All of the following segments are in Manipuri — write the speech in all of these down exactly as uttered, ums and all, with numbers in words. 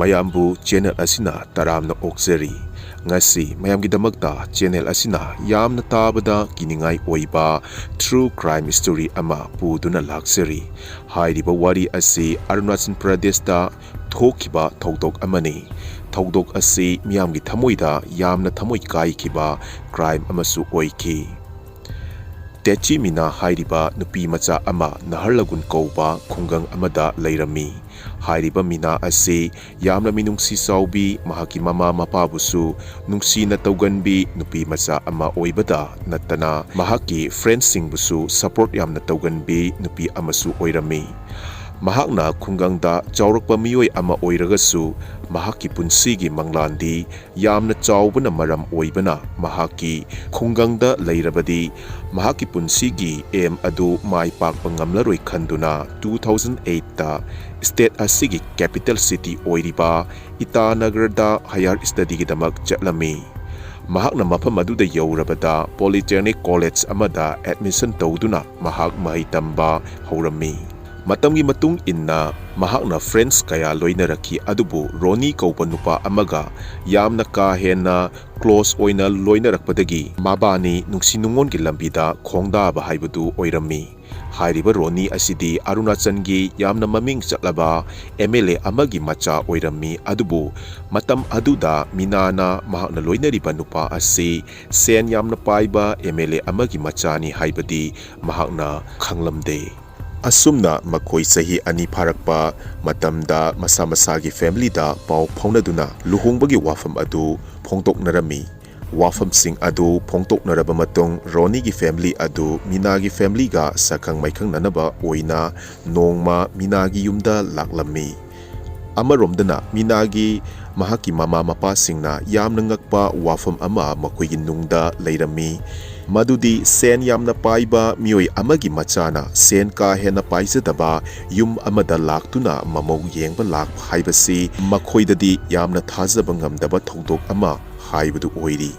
ꯃꯌꯥꯝꯕꯨ ꯆꯦꯅꯦꯜ ꯑꯁꯤꯅ ꯇꯔꯥꯝꯅ ꯑꯣꯛꯆꯔꯤ꯫ ꯉꯁꯤ ꯃꯌꯥꯝꯒꯤꯗꯃꯛꯇ ꯆꯦꯅꯦꯜ ꯑꯁꯤꯅ ꯌꯥꯝꯅ ꯇꯥꯕꯗ ꯀꯤꯅꯤꯡꯉꯥꯏ ꯑꯣꯏꯕ true crime story ꯑꯃ ꯄꯨꯗꯨꯅ ꯂꯥꯛꯆꯔꯤ꯫ ꯍꯥꯏꯔꯤꯕ ꯋꯥꯔꯤ ꯑꯁꯤ ꯑꯔꯨꯅꯥꯆꯜ ꯄ꯭ꯔꯗꯦꯁꯇ ꯊꯣꯛꯈꯤꯕ ꯊꯧꯗꯣꯛ ꯑꯃꯅꯤ꯫ ꯊꯧꯗꯣꯛ ꯑꯁꯤ ꯃꯤꯌꯥꯝꯒꯤ ꯊꯃꯣꯏꯗ ꯌꯥꯝꯅ ꯊꯃꯣꯏ ꯀꯥꯏꯈꯤꯕ crime ꯑꯃꯁꯨ ꯑꯣꯏꯈꯤ꯫ ꯇꯦꯆꯤ ꯃꯤꯅꯥ ꯍꯥꯏꯔꯤꯕ ꯅꯨꯄꯤ ꯃꯆꯥ ꯑꯃ ꯅꯍꯔꯂꯒꯨꯟ ꯀꯧꯕ ꯈꯨꯡꯒꯪ ꯑꯃꯗ ꯂꯩꯔꯝꯃꯤ꯫ ꯍꯥꯏꯔꯤꯕ ꯃꯤꯅꯥ ꯑꯁꯤ ꯌꯥꯝꯅ ꯃꯤꯅꯨꯡꯁꯤ ꯆꯥꯎꯕꯤ, ꯃꯍꯥꯛꯀꯤ ꯃꯃꯥ ꯃꯄꯥꯕꯨꯁꯨ ꯅꯨꯡꯁꯤꯅ ꯇꯧꯒꯟꯕꯤ ꯅꯨꯄꯤ ꯃꯆꯥ ꯑꯃ ꯑꯣꯏꯕꯗ ꯅꯠꯇꯅ, ꯃꯍꯥꯛꯀꯤ friendꯁꯤꯡꯕꯨꯁꯨ support ꯌꯥꯝꯅ ꯇꯧꯒꯟꯕꯤ ꯅꯨꯄꯤ ꯑꯃꯁꯨ ꯑꯣꯏꯔꯝꯃꯤ꯫ ꯃꯍꯥꯛꯅ ꯈꯨꯡꯒꯪꯗ ꯆꯥꯎꯔꯛꯄ ꯃꯤꯑꯣꯏ ꯑꯃ ꯑꯣꯏꯔꯒꯁꯨ, ꯃꯍꯥꯛꯀꯤ ꯄꯨꯟꯁꯤꯒꯤ ꯃꯪꯂꯥꯟꯗꯤ ꯌꯥꯝꯅ ꯆꯥꯎꯕꯅ ꯃꯔꯝ ꯑꯣꯏꯕꯅ, ꯃꯍꯥꯛꯀꯤ ꯈꯨꯡꯒꯪꯗ ꯂꯩꯔꯕꯗꯤ ꯃꯍꯥꯛꯀꯤ ꯄꯨꯟꯁꯤꯒꯤ aim ꯑꯗꯨ ꯃꯥꯏ ꯄꯥꯛꯄ ꯉꯝꯂꯔꯣꯏ ꯈꯟꯗꯨꯅ, two thousand eightꯇ state ꯑꯁꯤꯒꯤ capital city ꯑꯣꯏꯔꯤꯕ ꯏꯇꯥꯅꯒꯔꯗ higher studyꯒꯤꯗꯃꯛ ꯆꯠꯂꯝꯃꯤ꯫ ꯃꯍꯥꯛꯅ ꯃꯐꯝ ꯑꯗꯨꯗ ꯌꯧꯔꯕꯗ, Polytechnic College ꯑꯃꯗ admission ꯇꯧꯗꯨꯅ ꯃꯍꯥꯛ ꯃꯍꯩ ꯇꯝꯕ ꯍꯧꯔꯝꯃꯤ꯫ ꯃꯇꯝꯒꯤ ꯃꯇꯨꯡ ꯏꯟꯅ ꯃꯍꯥꯛꯅ friends ꯀꯌꯥ ꯂꯣꯏꯅꯔꯛꯈꯤ, ꯑꯗꯨꯕꯨ ꯔꯣꯅꯤ ꯀꯧꯕ ꯅꯨꯄꯥ ꯑꯃꯒ ꯌꯥꯝꯅ ꯀꯥ ꯍꯦꯟꯅ close ꯑꯣꯏꯅ ꯂꯣꯏꯅꯔꯛꯄꯗꯒꯤ ꯃꯕꯥꯅꯤ ꯅꯨꯡꯁꯤ ꯅꯨꯡꯉꯣꯟꯒꯤ ꯂꯝꯕꯤꯗ ꯈꯣꯡꯗꯥꯕ ꯍꯥꯏꯕꯗꯨ ꯑꯣꯏꯔꯝꯃꯤ꯫ ꯍꯥꯏꯔꯤꯕ ꯔꯣꯅꯤ ꯑꯁꯤꯗꯤ ꯑꯔꯨꯅꯥꯆꯜꯒꯤ ꯌꯥꯝꯅ ꯃꯃꯤꯡ ꯆꯠꯂꯕ MLA ꯑꯃꯒꯤ ꯃꯆꯥ ꯑꯣꯏꯔꯝꯃꯤ, ꯑꯗꯨꯕꯨ ꯃꯇꯝ ꯑꯗꯨꯗ ꯃꯤꯅꯥꯅ ꯃꯍꯥꯛꯅ ꯂꯣꯏꯅꯔꯤꯕ ꯅꯨꯄꯥ ꯑꯁꯤ ꯁꯦꯟ ꯌꯥꯝꯅ ꯄꯥꯏꯕ MLA ꯑꯃꯒꯤ ꯃꯆꯥꯅꯤ ꯍꯥꯏꯕꯗꯤ ꯃꯍꯥꯛꯅ ꯈꯪꯂꯝꯗꯦ꯫ ꯑꯁꯨꯝꯅ ꯃꯈꯣꯏ ꯆꯍꯤ ꯑꯅꯤ ꯐꯥꯔꯛꯄ ꯃꯇꯝꯗ ꯃꯁꯥ ꯃꯁꯥꯒꯤ familyꯗ ꯄꯥꯎ ꯐꯥꯎꯅꯗꯨꯅ ꯂꯨꯍꯣꯡꯕꯒꯤ ꯋꯥꯐꯝ ꯑꯗꯨ ꯐꯣꯡꯗꯣꯛꯅꯔꯝꯃꯤ꯫ ꯋꯥꯐꯝꯁꯤꯡ ꯑꯗꯨ ꯐꯣꯡꯗꯣꯛꯅꯔꯕ ꯃꯇꯨꯡ, ꯔꯣꯅꯤꯒꯤ family ꯑꯗꯨ ꯃꯤꯅꯥꯒꯤ familyꯒ ꯁꯛꯈꯪ ꯃꯥꯏꯈꯪꯅꯅꯕ ꯑꯣꯏꯅ ꯅꯣꯡꯃ ꯃꯤꯅꯥꯒꯤ ꯌꯨꯝꯗ ꯂꯥꯛꯂꯝꯃꯤ꯫ ꯑꯃꯔꯣꯝꯗꯅ, ꯃꯤꯅꯥꯒꯤ ꯃꯍꯥꯛꯀꯤ ꯃꯃꯥ ꯃꯄꯥꯁꯤꯡꯅ ꯌꯥꯝꯅ ꯉꯛꯄ ꯋꯥꯐꯝ ꯑꯃ ꯃꯈꯣꯏꯒꯤ ꯅꯨꯡꯗ ꯂꯩꯔꯝꯃꯤ, ꯃꯗꯨꯗꯤ ꯁꯦꯟ ꯌꯥꯝꯅ ꯄꯥꯏꯕ ꯃꯤꯑꯣꯏ ꯑꯃꯒꯤ ꯃꯆꯥꯅ ꯁꯦꯟ ꯀꯥ ꯍꯦꯟꯅ ꯄꯥꯏꯖꯗꯕ ꯌꯨꯝ ꯑꯃꯗ ꯂꯥꯛꯇꯨꯅ ꯃꯃꯧ ꯌꯦꯡꯕ ꯂꯥꯛꯄ ꯍꯥꯏꯕꯁꯤ ꯃꯈꯣꯏꯗꯗꯤ ꯌꯥꯝꯅ ꯊꯥꯖꯕ ꯉꯝꯗꯕ ꯊꯧꯗꯣꯛ ꯑꯃ ꯍꯥꯏꯕꯗꯨ ꯑꯣꯏꯔꯤ꯫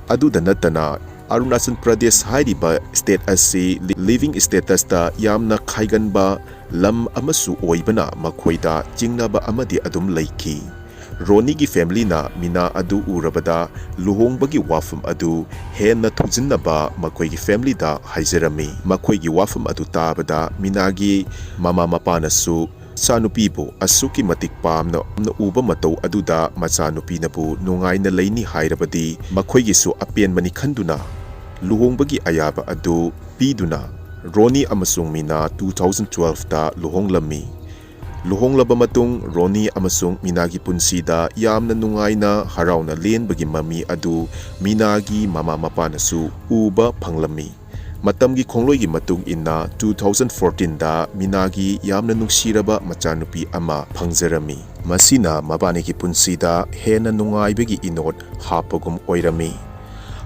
ꯑꯗꯨꯗ ꯅꯠꯇꯅ, ꯑꯔꯨꯅꯥꯆꯜ ꯄ꯭ꯔꯗꯦꯁ ꯍꯥꯏꯔꯤꯕ ꯁ꯭ꯇꯦꯠ ꯑꯁꯤ ꯂꯤ-, ꯂꯤꯚꯤꯡ ꯁ꯭ꯇꯦꯇꯁꯇ ꯌꯥꯝꯅ ꯈꯥꯏꯒꯟꯕ ꯂꯝ ꯑꯃꯁꯨ ꯑꯣꯏꯕꯅ ꯃꯈꯣꯏꯗ ꯆꯤꯡꯅꯕ ꯑꯃꯗꯤ ꯑꯗꯨꯝ ꯂꯩꯈꯤ꯫ ꯔꯣꯅꯤꯒꯤ ꯐꯦꯃꯤꯂꯤꯅ ꯃꯤꯅꯥ ꯑꯗꯨ ꯎꯔꯕꯗ ꯂꯨꯍꯣꯡꯕꯒꯤ ꯋꯥꯐꯝ ꯑꯗꯨ ꯍꯦꯟꯅ ꯊꯨꯖꯤꯟꯅꯕ ꯃꯈꯣꯏꯒꯤ ꯐꯦꯃꯤꯂꯤꯗ ꯍꯥꯏꯖꯔꯝꯃꯤ꯫ ꯃꯈꯣꯏꯒꯤ ꯋꯥꯐꯝ ꯑꯗꯨ ꯇꯥꯕꯗ ꯃꯤꯅꯥꯒꯤ ꯃꯃꯥ ꯃꯄꯥꯅꯁꯨ ꯃꯆꯥꯅꯨꯄꯤꯕꯨ ꯑꯁꯨꯛꯀꯤ ꯃꯇꯤꯛ ꯄꯥꯝꯅ ꯎꯕ ꯃꯇꯧ ꯑꯗꯨꯗ ꯃꯆꯥꯅꯨꯄꯤꯅꯕꯨ ꯅꯨꯡꯉꯥꯏꯅ ꯂꯩꯅꯤ ꯍꯥꯏꯔꯕꯗꯤ ꯃꯈꯣꯏꯒꯤꯁꯨ ꯑꯄꯦꯟꯕꯅꯤ ꯈꯟꯗꯨꯅ ꯂꯨꯍꯣꯡꯕꯒꯤ ꯑꯌꯥꯕ ꯑꯗꯨ ꯄꯤꯗꯨꯅ ꯔꯣꯅꯤ ꯑꯃꯁꯨꯡ ꯃꯤꯅꯥ two thousand twelveꯇ ꯂꯨꯍꯣꯡꯂꯝꯃꯤ꯫ ꯂꯨꯍꯣꯡꯂꯕ ꯃꯇꯨꯡ ꯔꯣꯅꯤ ꯑꯃꯁꯨꯡ ꯃꯤꯅꯥꯒꯤ ꯄꯨꯟꯁꯤꯗ ꯌꯥꯝꯅ ꯅꯨꯡꯉꯥꯏꯅ ꯍꯔꯥꯎꯅ ꯂꯦꯟꯕꯒꯤ ꯃꯃꯤ ꯑꯗꯨ ꯃꯤꯅꯥꯒꯤ ꯃꯃꯥ ꯃꯄꯥꯅꯁꯨ ꯎꯕ ꯐꯪꯂꯝꯃꯤ꯫ ꯃꯇꯝꯒꯤ ꯈꯣꯡꯂꯣꯏꯒꯤ ꯃꯇꯨꯡ ꯏꯟꯅ two thousand fourteenꯗ ꯃꯤꯅꯥꯒꯤ ꯌꯥꯝꯅ ꯅꯨꯡꯁꯤꯔꯕ ꯃꯆꯥꯅꯨꯄꯤ ꯑꯃ ꯐꯪꯖꯔꯝꯃꯤ꯫ ꯃꯁꯤꯅ ꯃꯕꯥꯅꯤꯒꯤ ꯄꯨꯟꯁꯤꯗ ꯍꯦꯟꯅ ꯅꯨꯡꯉꯥꯏꯕꯒꯤ ꯏꯅꯣꯠ ꯍꯥꯞꯄꯒꯨꯝ ꯑꯣꯏꯔꯝꯃꯤ꯫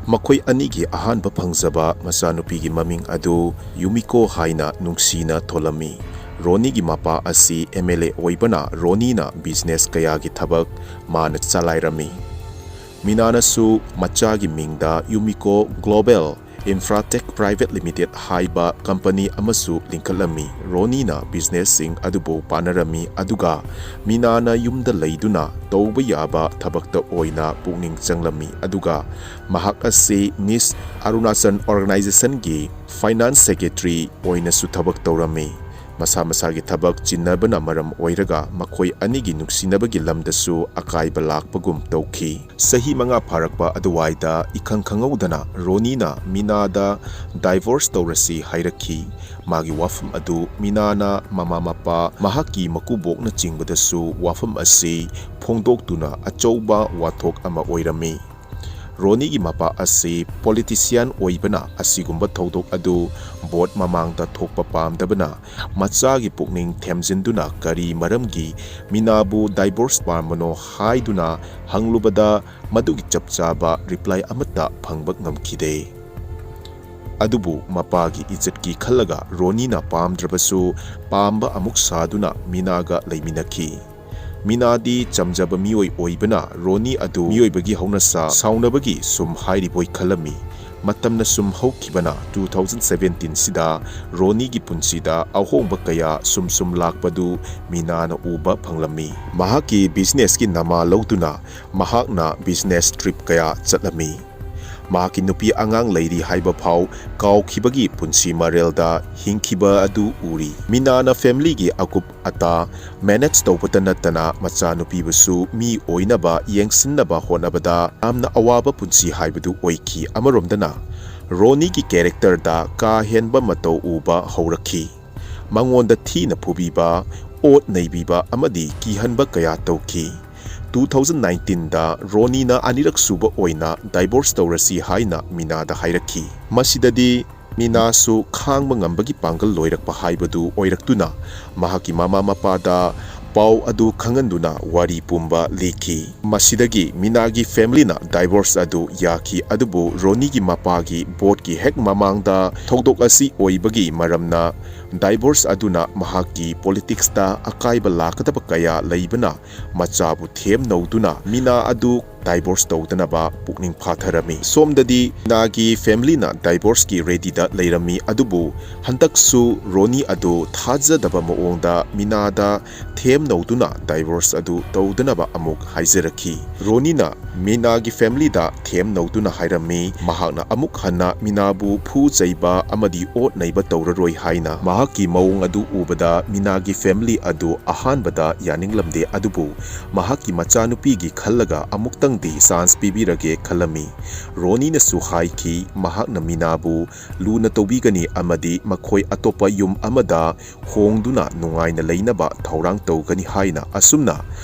ꯃꯈꯣꯏ ꯑꯅꯤꯒꯤ ꯑꯍꯥꯟꯕ ꯐꯪꯖꯕ ꯃꯆꯥꯅꯨꯄꯤꯒꯤ ꯃꯃꯤꯡ ꯑꯗꯨ ꯌꯨꯃꯤꯀꯣ ꯍꯥꯏꯅ ꯅꯨꯡꯁꯤꯅ ꯊꯣꯜꯂꯝꯃꯤ꯫ ꯔꯣꯅꯤꯒꯤ ꯃꯄꯥ ꯑꯁꯤ M L A ꯑꯣꯏꯕꯅ ꯔꯣꯅꯤꯅ ꯕꯤꯖꯤꯅꯦꯁ ꯀꯌꯥꯒꯤ ꯊꯕꯛ ꯃꯥꯅ ꯆꯂꯥꯏꯔꯝꯃꯤ꯫ ꯃꯤꯅꯥꯅꯁꯨ ꯃꯆꯥꯒꯤ ꯃꯤꯡꯗ ꯌꯨꯃꯤꯀꯣ ꯒ꯭ꯂꯣꯕꯦꯜ ꯏꯟꯐ꯭ꯔꯥꯇꯦꯛ ꯄ꯭ꯔꯥꯏꯚꯦꯠ ꯂꯤꯃꯤꯇꯦꯠ ꯍꯥꯏꯕ ꯀꯝꯄꯅꯤ ꯑꯃꯁꯨ ꯂꯤꯡꯈꯠꯂꯝꯃꯤ꯫ ꯔꯣꯅꯤꯅ ꯕꯤꯖꯤꯅꯦꯁꯁꯤꯡ ꯑꯗꯨꯕꯨ ꯄꯥꯅꯔꯝꯃꯤ, ꯑꯗꯨꯒ ꯃꯤꯅꯥꯅ ꯌꯨꯝꯗ ꯂꯩꯗꯨꯅ ꯇꯧꯕ ꯌꯥꯕ ꯊꯕꯛꯇ ꯑꯣꯏꯅ ꯄꯨꯛꯅꯤꯡ ꯆꯪꯂꯝꯃꯤ, ꯑꯗꯨꯒ ꯃꯍꯥꯛ ꯑꯁꯤ ꯃꯤꯁ ꯑꯔꯨꯅꯥꯆꯜ ꯑꯣꯔꯒꯅꯥꯏꯖꯦꯁꯟꯒꯤ ꯐꯥꯏꯅꯥꯟꯁ ꯁꯦꯀ꯭ꯔꯦꯇꯔꯤ ꯑꯣꯏꯅꯁꯨ ꯊꯕꯛ ꯇꯧꯔꯝꯃꯤ꯫ ꯃꯁꯥ ꯃꯁꯥꯒꯤ ꯊꯕꯛ ꯆꯤꯟꯅꯕꯅ ꯃꯔꯝ ꯑꯣꯏꯔꯒ ꯃꯈꯣꯏ ꯑꯅꯤꯒꯤ ꯅꯨꯡꯁꯤꯅꯕꯒꯤ ꯂꯝꯗꯁꯨ ꯑꯀꯥꯏꯕ ꯂꯥꯛꯄꯒꯨꯝ ꯇꯧꯈꯤ꯫ ꯆꯍꯤ ꯃꯉꯥ ꯐꯥꯔꯛꯄ ꯑꯗꯨꯋꯥꯏꯗ ꯏꯈꯪ ꯈꯪꯍꯧꯗꯅ ꯔꯣꯅꯤꯅ ꯃꯤꯅꯥꯗ ꯗꯥꯏꯚꯣꯔꯁ ꯇꯧꯔꯁꯤ ꯍꯥꯏꯔꯛꯈꯤ꯫ ꯃꯥꯒꯤ ꯋꯥꯐꯝ ꯑꯗꯨ ꯃꯤꯅꯥꯅ ꯃꯃꯥ ꯃꯄꯥ, ꯃꯍꯥꯛꯀꯤ ꯃꯀꯨꯕꯣꯛꯅꯆꯤꯡꯕꯗꯁꯨ ꯋꯥꯐꯝ ꯑꯁꯤ ꯐꯣꯡꯗꯣꯛꯇꯨꯅ ꯑꯆꯧꯕ ꯋꯥꯊꯣꯛ ꯑꯃ ꯑꯣꯏꯔꯝꯃꯤ꯫ ꯔꯣꯅꯤꯒꯤ ꯃꯄꯥ ꯑꯁꯤ ꯄꯣꯂꯤꯇꯤꯁꯤꯌꯥꯟ ꯑꯣꯏꯕꯅ ꯑꯁꯤꯒꯨꯝꯕ ꯊꯧꯗꯣꯛ ꯑꯗꯨ ꯚꯣꯠ ꯃꯃꯥꯡꯗ ꯊꯣꯛꯄ ꯄꯥꯝꯗꯕꯅ ꯃꯆꯥꯒꯤ ꯄꯨꯛꯅꯤꯡ ꯊꯦꯝꯖꯤꯟꯗꯨꯅ ꯀꯔꯤ ꯃꯔꯝꯒꯤ ꯃꯤꯅꯥꯕꯨ ꯗꯥꯏꯚꯣꯔꯁ ꯄꯥꯝꯕꯅꯣ ꯍꯥꯏꯗꯨꯅ ꯍꯪꯂꯨꯕꯗ ꯃꯗꯨꯒꯤ ꯆꯞ ꯆꯥꯕ ꯔꯤꯄ꯭ꯂꯥꯏ ꯑꯃꯠꯇ ꯐꯪꯕ ꯉꯝꯈꯤꯗꯦ꯫ ꯑꯗꯨꯕꯨ ꯃꯄꯥꯒꯤ ꯏꯖꯠꯀꯤ ꯈꯜꯂꯒ ꯔꯣꯅꯤꯅ ꯄꯥꯝꯗ꯭ꯔꯕꯁꯨ ꯄꯥꯝꯕ ꯑꯃꯨꯛ ꯁꯥꯗꯨꯅ ꯃꯤꯅꯥꯒ ꯂꯩꯃꯤꯟꯅꯈꯤ꯫ ꯃꯤꯅꯥꯗꯤ ꯆꯝꯖꯕ ꯃꯤꯑꯣꯏ ꯑꯣꯏꯕꯅ ꯔꯣꯅꯤ ꯑꯗꯨ ꯃꯤꯑꯣꯏꯕꯒꯤ ꯍꯧꯅꯁꯥ ꯁꯥꯎꯅꯕꯒꯤ ꯁꯨꯝ ꯍꯥꯏꯔꯤꯕꯣꯏ ꯈꯜꯂꯝꯃꯤ꯫ ꯃꯇꯝꯅ ꯁꯨꯝ ꯍꯧꯈꯤꯕꯅ two thousand seventeen ꯁꯤꯗ ꯔꯣꯅꯤꯒꯤ ꯄꯨꯟꯁꯤꯗ ꯑꯍꯣꯡꯕ ꯀꯌꯥ ꯁꯨꯝ ꯁꯨꯝ ꯂꯥꯛꯄꯗꯨ ꯃꯤꯅꯥꯅ ꯎꯕ ꯐꯪꯂꯝꯃꯤ꯫ ꯃꯍꯥꯛꯀꯤ ꯕꯤꯖꯤꯅꯦꯁꯀꯤ ꯅꯃꯥ ꯂꯧꯗꯨꯅ ꯃꯍꯥꯛꯅ ꯕꯤꯖꯤꯅꯦꯁ ꯇ꯭ꯔꯤꯞ ꯀꯌꯥ ꯆꯠꯂꯝꯃꯤ꯫ ꯃꯍꯥꯛꯀꯤ ꯅꯨꯄꯤ ꯑꯉꯥꯡ ꯂꯩꯔꯤ ꯍꯥꯏꯕ ꯐꯥꯎ ꯀꯥꯎꯈꯤꯕꯒꯤ ꯄꯨꯟꯁꯤ ꯃꯔꯦꯜꯗ ꯍꯤꯡꯈꯤꯕ ꯑꯗꯨ ꯎꯔꯤ꯫ ꯃꯤꯅꯥꯅ ꯐꯦꯃꯤꯂꯤꯒꯤ ꯑꯀꯨꯞ ꯑꯇꯥ ꯃꯦꯅꯦꯖ ꯇꯧꯕꯇ ꯅꯠꯇꯅ ꯃꯆꯥꯅꯨꯄꯤꯕꯨꯁꯨ ꯃꯤ ꯑꯣꯏꯅꯕ ꯌꯦꯡꯁꯤꯟꯅꯕ ꯍꯣꯠꯅꯕꯗ ꯌꯥꯝꯅ ꯑꯋꯥꯕ ꯄꯨꯟꯁꯤ ꯍꯥꯏꯕꯗꯨ ꯑꯣꯏꯈꯤ꯫ ꯑꯃꯔꯣꯝꯗꯅ ꯔꯣꯅꯤꯒꯤ ꯀꯦꯔꯦꯛꯇꯔꯗ ꯀꯥ ꯍꯦꯟꯕ ꯃꯇꯧ ꯎꯕ ꯍꯧꯔꯛꯈꯤ꯫ ꯃꯉꯣꯟꯗ ꯊꯤꯅ ꯐꯨꯕꯤꯕ, ꯑꯣꯠ ꯅꯩꯕꯤꯕ ꯑꯃꯗꯤ ꯀꯤꯍꯟꯕ ꯀꯌꯥ ꯇꯧꯈꯤ꯫ Two thousand nineteenꯗ ꯔꯣꯅꯤꯅ ꯑꯅꯤꯔꯛ ꯁꯨꯕ ꯑꯣꯏꯅ ꯗꯥꯏꯚꯣꯔꯁ ꯇꯧꯔꯁꯤ ꯍꯥꯏꯅ ꯃꯤꯅꯥꯗ ꯍꯥꯏꯔꯛꯈꯤ꯫ ꯃꯁꯤꯗꯗꯤ ꯃꯤꯅꯥꯁꯨ ꯈꯥꯡꯕ ꯉꯝꯕꯒꯤ ꯄꯥꯡꯒꯜ ꯂꯣꯏꯔꯛꯄ ꯍꯥꯏꯕꯗꯨ ꯑꯣꯏꯔꯛꯇꯨꯅ ꯃꯍꯥꯛꯀꯤ ꯃꯃꯥ ꯃꯄꯥꯗ ꯄꯥꯎ ꯑꯗꯨ ꯈꯪꯍꯟꯗꯨꯅ ꯋꯥꯔꯤ ꯄꯨꯝꯕ ꯂꯤꯈꯤ꯫ ꯃꯁꯤꯗꯒꯤ ꯃꯤꯅꯥꯒꯤ ꯐꯦꯃꯤꯂꯤꯅ ꯗꯥꯏꯚꯣꯔꯁ ꯑꯗꯨ ꯌꯥꯈꯤ, ꯑꯗꯨꯕꯨ ꯔꯣꯅꯤꯒꯤ ꯃꯄꯥꯒꯤ ꯚꯣꯠꯀꯤ ꯍꯦꯛ ꯃꯃꯥꯡꯗ ꯊꯧꯗꯣꯛ ꯑꯁꯤ ꯑꯣꯏꯕꯒꯤ ꯃꯔꯝꯅ ꯗꯥꯏꯚꯣꯔꯁ ꯑꯗꯨꯅ ꯃꯍꯥꯛꯀꯤ ꯄꯣꯂꯤꯇꯤꯛꯁꯇ ꯑꯀꯥꯏꯕ ꯂꯥꯛꯀꯗꯕ ꯀꯌꯥ ꯂꯩꯕꯅ ꯃꯆꯥꯕꯨ ꯊꯦꯝꯅꯧꯗꯨꯅ ꯃꯤꯅꯥ ꯑꯗꯨ ꯗꯥꯏꯚꯣꯔꯁ ꯇꯧꯗꯅꯕ ꯄꯨꯛꯅꯤꯡ ꯐꯥꯊꯔꯝꯃꯤ꯫ ꯁꯣꯝꯗꯗꯤ ꯃꯤꯅꯥꯒꯤ ꯐꯦꯃꯤꯂꯤꯅ ꯗꯥꯏꯚꯣꯔꯁꯀꯤ ꯔꯦꯗꯤꯗ ꯂꯩꯔꯝꯃꯤ, ꯑꯗꯨꯕꯨ ꯍꯟꯗꯛꯁꯨ ꯔꯣꯅꯤ ꯑꯗꯨ ꯊꯥꯖꯗꯕ ꯃꯑꯣꯡꯗ ꯃꯤꯅꯥꯗ ꯊꯦꯝꯅꯧꯗꯨꯅ ꯗꯥꯏꯚꯣꯔꯁ ꯑꯗꯨ ꯇꯧꯗꯅꯕ ꯑꯃꯨꯛ ꯍꯥꯏꯖꯔꯛꯈꯤ꯫ ꯔꯣꯅꯤꯅ ꯃꯤꯅꯥꯒꯤ ꯐꯦꯃꯤꯂꯤꯗ ꯊꯦꯝꯅꯧꯗꯨꯅ ꯍꯥꯏꯔꯝꯃꯤ, ꯃꯍꯥꯛꯅ ꯑꯃꯨꯛ ꯍꯟꯅ ꯃꯤꯅꯥꯕꯨ ꯐꯨ ꯆꯩꯕ ꯑꯃꯗꯤ ꯑꯣꯠ ꯅꯩꯕ ꯇꯧꯔꯔꯣꯏ ꯍꯥꯏꯅ꯫ ꯃꯍꯥꯛꯀꯤ ꯃꯑꯣꯡ ꯑꯗꯨ ꯎꯕꯗ ꯃꯤꯅꯥꯒꯤ ꯐꯦꯃꯤꯂꯤ ꯑꯗꯨ ꯑꯍꯥꯟꯕꯗ ꯌꯥꯅꯤꯡꯂꯝꯗꯦ, ꯑꯗꯨꯕꯨ ꯃꯍꯥꯛꯀꯤ ꯃꯆꯥꯅꯨꯄꯤꯒꯤ ꯈꯜꯂꯒ ꯑꯃꯨꯛꯇꯪꯗꯤ ꯆꯥꯟꯁ ꯄꯤꯕꯤꯔꯒꯦ ꯈꯜꯂꯝꯃꯤ꯫ ꯔꯣꯅꯤꯅꯁꯨ ꯍꯥꯏꯈꯤ, ꯃꯍꯥꯛꯅ ꯃꯤꯅꯥꯕꯨ ꯂꯨꯅ ꯇꯧꯕꯤꯒꯅꯤ ꯑꯃꯗꯤ ꯃꯈꯣꯏ ꯑꯇꯣꯞꯄ ꯌꯨꯝ ꯑꯃꯗ ꯍꯣꯡꯗꯨꯅ ꯅꯨꯡꯉꯥꯏꯅ ꯂꯩꯅꯕ ꯊꯧꯔꯥꯡ ꯇꯧꯒꯅꯤ ꯍꯥꯏꯅ꯫ ꯑꯁꯨꯝꯅ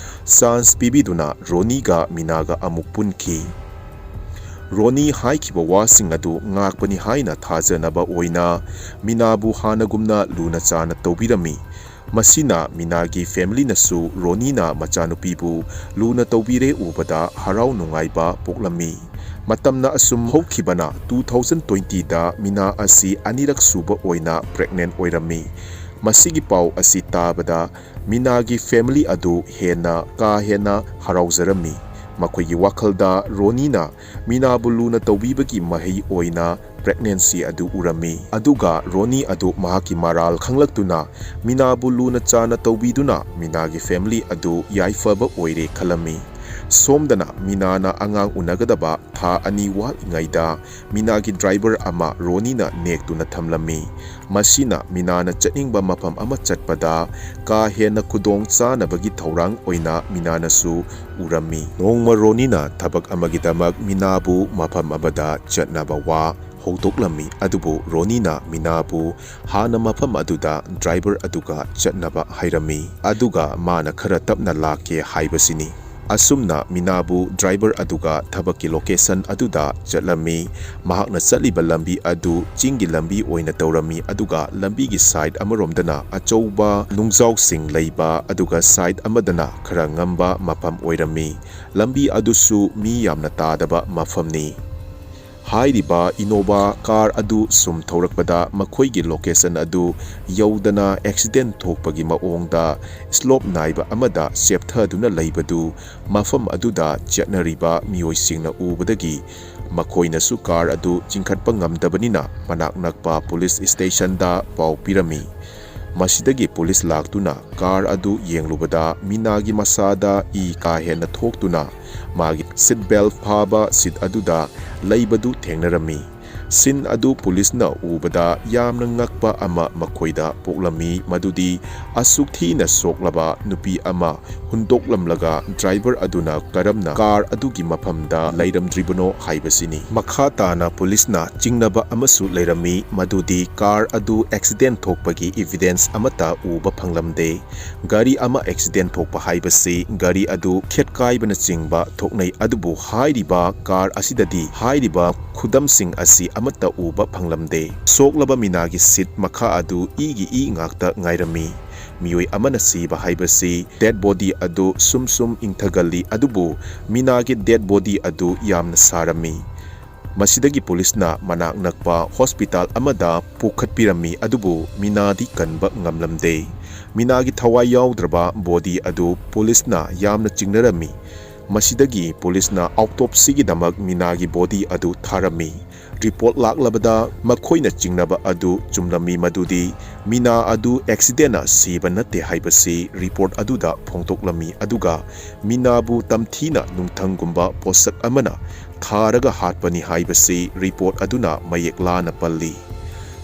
ꯆꯥꯟꯁ ꯄꯤꯕꯤꯗꯨꯅ ꯔꯣꯅꯤꯒ ꯃꯤꯅꯥꯒ ꯑꯃꯨꯛ ꯄꯨꯟꯈꯤ꯫ ꯔꯣꯅꯤ ꯍꯥꯏꯈꯤꯕ ꯋꯥꯁꯤꯡ ꯑꯗꯨ ꯉꯥꯛꯄꯅꯤ ꯍꯥꯏꯅ ꯊꯥꯖꯅꯕ ꯑꯣꯏꯅ ꯃꯤꯅꯥꯕꯨ ꯍꯥꯟꯅꯒꯨꯝꯅ ꯂꯨꯅ ꯆꯥꯅ ꯇꯧꯕꯤꯔꯝꯃꯤ꯫ ꯃꯁꯤꯅ ꯃꯤꯅꯥꯒꯤ ꯐꯦꯃꯤꯂꯤꯅꯁꯨ ꯔꯣꯅꯤꯅ ꯃꯆꯥꯅꯨꯄꯤꯕꯨ ꯂꯨꯅ ꯇꯧꯕꯤꯔꯦ ꯎꯕꯗ ꯍꯔꯥꯎ ꯅꯨꯡꯉꯥꯏꯕ ꯄꯣꯛꯂꯝꯃꯤ꯫ ꯃꯇꯝꯅ ꯑꯁꯨꯝ ꯍꯧꯈꯤꯕꯅ two thousand twentyꯗ ꯃꯤꯅꯥ ꯑꯁꯤ ꯑꯅꯤꯔꯛ ꯁꯨꯕ ꯑꯣꯏꯅ ꯄ꯭ꯔꯦꯒꯅꯦꯟ ꯑꯣꯏꯔꯝꯃꯤ꯫ ꯃꯁꯤꯒꯤ ꯄꯥꯎ ꯑꯁꯤ ꯇꯥꯕꯗ ꯃꯤꯅꯥꯒꯤ ꯐꯦꯃꯤꯂꯤ ꯑꯗꯨ ꯍꯦꯟꯅ ꯀꯥ ꯍꯦꯟꯅ ꯍꯔꯥꯎꯖꯔꯝꯃꯤ꯫ ꯃꯈꯣꯏꯒꯤ ꯋꯥꯈꯜꯗ ꯔꯣꯅꯤꯅ ꯃꯤꯅꯥꯕꯨ ꯂꯨꯅ ꯇꯧꯕꯤꯕꯒꯤ ꯃꯍꯩ ꯑꯣꯏꯅ pregnancy ꯑꯗꯨ ꯎꯔꯝꯃꯤ꯫ ꯑꯗꯨꯒ ꯔꯣꯅꯤ ꯑꯗꯨ ꯃꯍꯥꯛꯀꯤ ꯃꯔꯥꯜ ꯈꯪꯂꯛꯇꯨꯅ ꯃꯤꯅꯥꯕꯨ ꯂꯨꯅ ꯆꯥꯅ ꯇꯧꯕꯤꯗꯨꯅ ꯃꯤꯅꯥꯒꯤ family ꯑꯗꯨ ꯌꯥꯏꯐꯕ ꯑꯣꯏꯔꯦ ꯈꯜꯂꯝꯃꯤ꯫ ꯁꯣꯝꯗꯅ ꯃꯤꯅꯥꯅ ꯑꯉꯥꯡ ꯎꯅꯒꯗꯕ ꯊꯥ ꯑꯅꯤ ꯋꯥꯠꯂꯤꯉꯩꯗ ꯃꯤꯅꯥꯒꯤ driver ꯑꯃ ꯔꯣꯅꯤꯅ ꯅꯦꯛꯇꯨꯅ ꯊꯝꯂꯝꯃꯤ꯫ ꯃꯁꯤꯅ ꯃꯤꯅꯥꯅ ꯆꯠꯅꯤꯡꯕ ꯃꯐꯝ ꯑꯃ ꯆꯠꯄꯗ ꯀꯥ ꯍꯦꯟꯅ ꯈꯨꯗꯣꯡ ꯆꯥꯅꯕꯒꯤ ꯊꯧꯔꯥꯡ ꯑꯣꯏꯅ ꯃꯤꯅꯥꯅꯁꯨ ꯎꯔꯝꯃꯤ꯫ ꯅꯣꯡꯃ ꯔꯣꯅꯤꯅ ꯊꯕꯛ ꯑꯃꯒꯤꯗꯃꯛ ꯃꯤꯅꯥꯕꯨ ꯃꯐꯝ ꯑꯃꯗ ꯆꯠꯅꯕ ꯋꯥ ꯍꯧꯗꯣꯛꯂꯝꯃꯤ, ꯑꯗꯨꯕꯨ ꯔꯣꯅꯤꯅ ꯃꯤꯅꯥꯕꯨ ꯍꯥꯟꯅ ꯃꯐꯝ ꯑꯗꯨꯗ driver ꯑꯗꯨꯒ ꯆꯠꯅꯕ ꯍꯥꯏꯔꯝꯃꯤ, ꯑꯗꯨꯒ ꯃꯥꯅ ꯈꯔ ꯇꯞꯅ ꯂꯥꯛꯀꯦ ꯍꯥꯏꯕꯁꯤꯅꯤ꯫ ꯑꯁꯨꯝꯅ ꯃꯤꯅꯥꯕꯨ driver ꯑꯗꯨꯒ ꯊꯕꯛꯀꯤ location ꯑꯗꯨꯗ ꯆꯠꯂꯝꯃꯤ꯫ ꯃꯍꯥꯛꯅ ꯆꯠꯂꯤꯕ ꯂꯝꯕꯤ ꯑꯗꯨ ꯆꯤꯡꯒꯤ ꯂꯝꯕꯤ ꯑꯣꯏꯅ ꯇꯧꯔꯝꯃꯤ, ꯑꯗꯨꯒ ꯂꯝꯕꯤꯒꯤ side ꯑꯃꯔꯣꯝꯗꯅ ꯑꯆꯧꯕ ꯅꯨꯡꯖꯥꯎꯁꯤꯡ ꯂꯩꯕ, ꯑꯗꯨꯒ side ꯑꯃꯗꯅ ꯈꯔ ꯉꯝꯕ ꯃꯐꯝ ꯑꯣꯏꯔꯝꯃꯤ꯫ ꯂꯝꯕꯤ ꯑꯗꯨꯁꯨ ꯃꯤ ꯌꯥꯝꯅ ꯇꯥꯗꯕ ꯃꯐꯝꯅꯤ꯫ ꯍꯥꯏꯔꯤꯕ Innova car ꯑꯗꯨ ꯁꯨꯝ ꯊꯧꯔꯛꯄꯗ ꯃꯈꯣꯏꯒꯤ location ꯑꯗꯨ ꯌꯧꯗꯅ accident ꯊꯣꯛꯄꯒꯤ ꯃꯑꯣꯡꯗ slope ꯅꯥꯏꯕ ꯑꯃꯗ ꯆꯦꯞꯊꯗꯨꯅ ꯂꯩꯕꯗꯨ ꯃꯐꯝ ꯑꯗꯨꯗ ꯆꯠꯅꯔꯤꯕ ꯃꯤꯑꯣꯏꯁꯤꯡꯅ ꯎꯕꯗꯒꯤ ꯃꯈꯣꯏꯅꯁꯨ car ꯑꯗꯨ ꯆꯤꯡꯈꯠꯄ ꯉꯝꯗꯕꯅꯤꯅ ꯃꯅꯥꯛ ꯅꯛꯄ police stationꯗ ꯄꯥꯎ ꯄꯤꯔꯝꯃꯤ꯫ ꯃꯁꯤꯗꯒꯤ police ꯂꯥꯛꯇꯨꯅ car ꯑꯗꯨ ꯌꯦꯡꯂꯨꯕꯗ ꯃꯤꯅꯥꯒꯤ ꯃꯁꯥꯗ ꯏ ꯀꯥ ꯍꯦꯟꯅ ꯊꯣꯛꯇꯨꯅ ꯃꯥꯒꯤ seat belt ꯐꯥꯕ seat ꯑꯗꯨꯗ ꯂꯩꯕꯗꯨ ꯊꯦꯡꯅꯔꯝꯃꯤ꯫ Scene ꯑꯗꯨ policeꯅ ꯎꯕꯗ ꯌꯥꯝꯅ ꯉꯛꯄ ꯑꯃ ꯃꯈꯣꯏꯗ ꯄꯣꯛꯂꯝꯃꯤ, ꯃꯗꯨꯗꯤ ꯑꯁꯨꯛ ꯊꯤꯅ ꯁꯣꯛꯂꯕ ꯅꯨꯄꯤ ꯑꯃ ꯍꯨꯟꯗꯣꯛꯂꯝꯂꯒ driver ꯑꯗꯨꯅ ꯀꯔꯝꯅ car ꯑꯗꯨꯒꯤ ꯃꯐꯝꯗ ꯂꯩꯔꯝꯗ꯭ꯔꯤꯕꯅꯣ ꯍꯥꯏꯕꯁꯤꯅꯤ꯫ ꯃꯈꯥ ꯇꯥꯅ policeꯅ ꯆꯤꯡꯅꯕ ꯑꯃꯁꯨ ꯂꯩꯔꯝꯃꯤ, ꯃꯗꯨꯗꯤ car ꯑꯗꯨ accident ꯊꯣꯛꯄꯒꯤ evidence ꯑꯃꯠꯇ ꯎꯕ ꯐꯪꯂꯝꯗꯦ꯫ ꯒꯥꯔꯤ ꯑꯃ accident ꯊꯣꯛꯄ ꯍꯥꯏꯕꯁꯤ ꯒꯥꯔꯤ ꯑꯗꯨ ꯈꯦꯠꯀꯥꯏꯕꯅꯆꯤꯡꯕ ꯊꯣꯛꯅꯩ, ꯑꯗꯨꯕꯨ ꯍꯥꯏꯔꯤꯕ car ꯑꯁꯤꯗꯗꯤ ꯍꯥꯏꯔꯤꯕ ꯈꯨꯗꯝꯁꯤꯡ ꯑꯁꯤ ꯑꯃꯠꯇ ꯎꯕ ꯐꯪꯂꯝꯗꯦ꯫ ꯁꯣꯛꯂꯕ ꯃꯤꯅꯥꯒꯤ seat ꯃꯈꯥ ꯑꯗꯨ ꯏꯒꯤ ꯏ ꯉꯥꯛꯇ ꯉꯥꯏꯔꯝꯃꯤ꯫ ꯃꯤꯑꯣꯏ ꯑꯃꯅ ꯁꯤꯕ ꯍꯥꯏꯕꯁꯤ dead body ꯑꯗꯨ ꯁꯨꯝ ꯁꯨꯝ ꯏꯪꯊꯒꯜꯂꯤ, ꯑꯗꯨꯕꯨ ꯃꯤꯅꯥꯒꯤ dead body ꯑꯗꯨ ꯌꯥꯝꯅ ꯁꯥꯔꯝꯃꯤ꯫ ꯃꯁꯤꯗꯒꯤ policeꯅ ꯃꯅꯥꯛ ꯅꯛꯄ hospital ꯑꯃꯗ ꯄꯨꯈꯠꯄꯤꯔꯝꯃꯤ, ꯑꯗꯨꯕꯨ ꯃꯤꯅꯥꯗꯤ ꯀꯟꯕ ꯉꯝꯂꯝꯗꯦ꯫ ꯃꯤꯅꯥꯒꯤ ꯊꯋꯥꯏ ꯌꯥꯎꯗ꯭ꯔꯕ body ꯑꯗꯨ policeꯅ ꯌꯥꯝꯅ ꯆꯤꯡꯅꯔꯝꯃꯤ꯫ ꯃꯁꯤꯗꯒꯤ ꯄꯨꯂꯤꯁꯅ autopsyꯒꯤꯗꯃꯛ ꯃꯤꯅꯥꯒꯤ body ꯑꯗꯨ ꯊꯥꯔꯝꯃꯤ꯫ Report ꯂꯥꯛꯂꯕꯗ ꯃꯈꯣꯏꯅ ꯆꯤꯡꯅꯕ ꯑꯗꯨ ꯆꯨꯝꯂꯝꯃꯤ, ꯃꯗꯨꯗꯤ ꯃꯤꯅꯥ ꯑꯗꯨ accidentꯅ ꯁꯤꯕ ꯅꯠꯇꯦ ꯍꯥꯏꯕꯁꯤ report ꯑꯗꯨꯗ ꯐꯣꯡꯗꯣꯛꯂꯝꯃꯤ, ꯑꯗꯨꯒ ꯃꯤꯅꯥꯕꯨ ꯇꯝꯊꯤꯅ ꯅꯨꯡꯊꯪꯒꯨꯝꯕ ꯄꯣꯠꯁꯛ ꯑꯃꯅ ꯊꯥꯔꯒ ꯍꯥꯠꯄꯅꯤ ꯍꯥꯏꯕꯁꯤ report ꯑꯗꯨꯅ ꯃꯌꯦꯛ ꯂꯥꯅ ꯄꯜꯂꯤ꯫